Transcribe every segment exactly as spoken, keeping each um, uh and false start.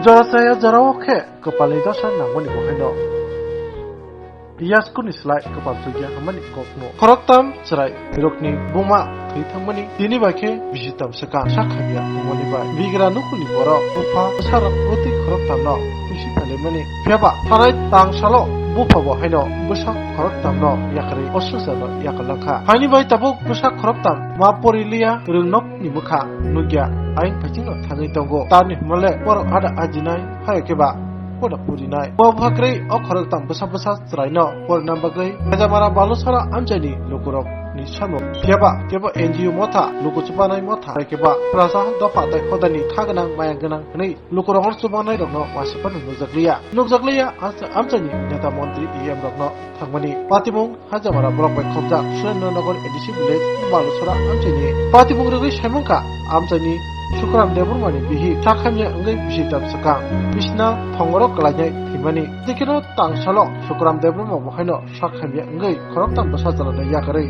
Jora chaya jorao khe kwpalni dosa nangmani bo haino. Yaskurni slai kwpal tugya hwnmani kokno. Khoroktam chwrai rokni buma thwi thangmani tini bai khe bisi tam swkang sak hamya tongmani bai. Bigra nukhungni borok bupha bwsarok bwtwi khoroktamno pusi phailaimani. Phiyaba thanai tang salo bupha bo haino bwsa khoroktamno yakarwi oswkjano yakar langkha. Haini bai tabuk bwsa khoroktam ma pori liya rwngnokni mwkha nukya ayang phaichingno thangwi tongo. Tamni hwnmale borok ada ajinai phai khe ba poda purinai. Bo bwkha kwrwi o khoroktam bwsa bwsa chwraino porina bagwi Hajamara Balusora amchaini lukurokni samung. Kebo, kebo N G O motha, luku chubanai motha, kebo prasa dopha tei hodani kha gwnang maya gwnang hwnwi lukurokno chubanai rokno uansukmani nukjakliya. Nukjakliya amcha-, amchaini neta montri E M rokno thangmani. Patimung Hajamara block bai khobjak Surendra Nagar A D C village Balusora amchaini. Patimung rwgwi saimangkha amchaini Sukram Debbarmani bihik sakhamya wngwi bisi tam swkang bisna thongoro kwlainai thwimani. Tikino tang salo Sukram Debbarma bo haino sakhamya wngwi khoroktam bwsa chwlaino yakarwi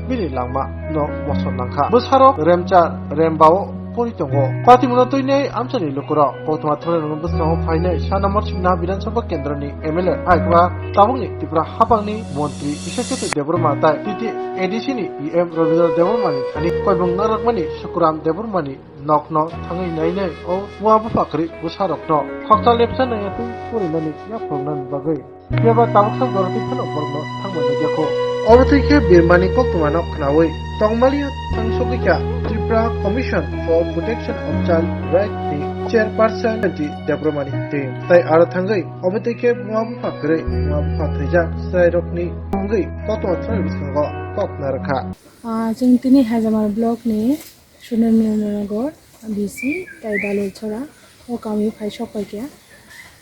bini langma no mosor nangkha. Bwsarok remcha rembao pori tongo. Patimungno twinai amchaini lukurok koktwma thwngnairokno bwskango phainai sa number sibna Bidhan Sabha kendroni M L A hai khe ba tabukni Tripura haphangni montri Biswaketu Debbarma tai T T A D C ni E M Rabindra Debbarmani thani koimung narwkmani Sukuram Debbarmani nokno thangwi nainai o buma bupha kwrwi bwsarokno khoroksa lepsa naiya twi porinani yaphrongnani bagwi. Phiya ba tabuksa jorotwi phano borokno thangma nukjakho. Obo twi khe Birmani koktwmano khnaui tongmaliya thangsogwi kha Tripura Commission for Protection of Child Rights ni chairperson Jayanti Debbarmani team. Tai aro thangwi obo twi khe buma bupha kwrwi buma bupha thwijak chwrairokni wngwi koktwma thani bwskango kok narwkha. Ah, chwng tini Hajamar block ni Sunil Nirmanagar, B C, tai Dalilchora, o kamio phai sok pai kha.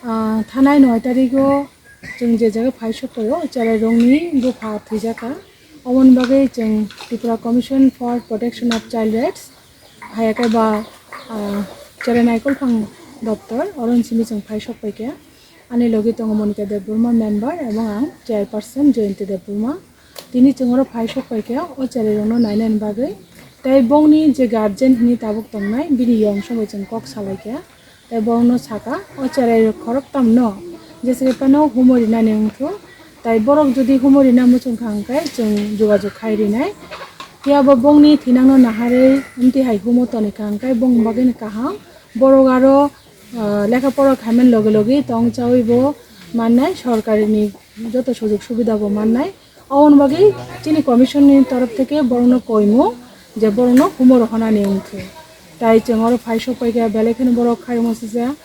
Ah, thanai noi tarigo chwng je jaga phai sok paio, chwrairokni bupha thwijakha. Oboni bagwi chwng Tripura Commission for Protection of Child Rights, hai khe ba, ah, chwrai naikolphang doptor, oroni simi chwng phai sok pai kha. Ani logi tongo Monika Debbarma member, ebong ang chairperson Jayanti Debbarma. Tini chwng oro phai sok pai kha o chwrairokno nainani bagwi. Tei bongni je guardian hwnwi tabuk tongnai, bini yong songwi chwng kok salai kha. Tei borokno saka, o chwrairok khoroktamno jesa khe phano humui rinani wngkhu. Tei borok jodi humui rina muchung kha hwnkhe chwng jogajog khai rinai. Phiya bo bongni thinangno naharwi amtwi hai humo toni kha hwnkhe bongni bagwino kaham. Borok aro, ah, lekha pora khaimani logi logi tong chaui bo mannai, sorkarini joto sujog subida bo mannai. Oboni bagwi chini commission ni torof theke borokno koimung je borokno humor honani wngkhe. Tai chwng oro phai sok pai kha, belai kheno borok khairokma sijak,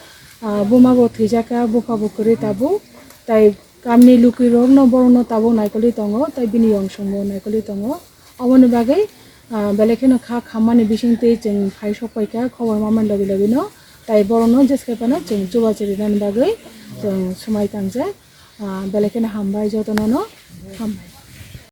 ah, buma bo thwijak kha, bupha bo kwrwi tabuk. Tai kamni lukurokno borokno tabuk naikolwi tongo, tai bini yong songbo naikolwi tongo. Oboni bagwi, ah, belai kheno kha khammani bisingtwi chwng phai sok pai kha, khobor manmani logi logi no. Tai borokno jesa khe phano chwng chubachu rinani bagwi chwng swmai tangjak. Ah, belai kheno hambai jotono no, hambai.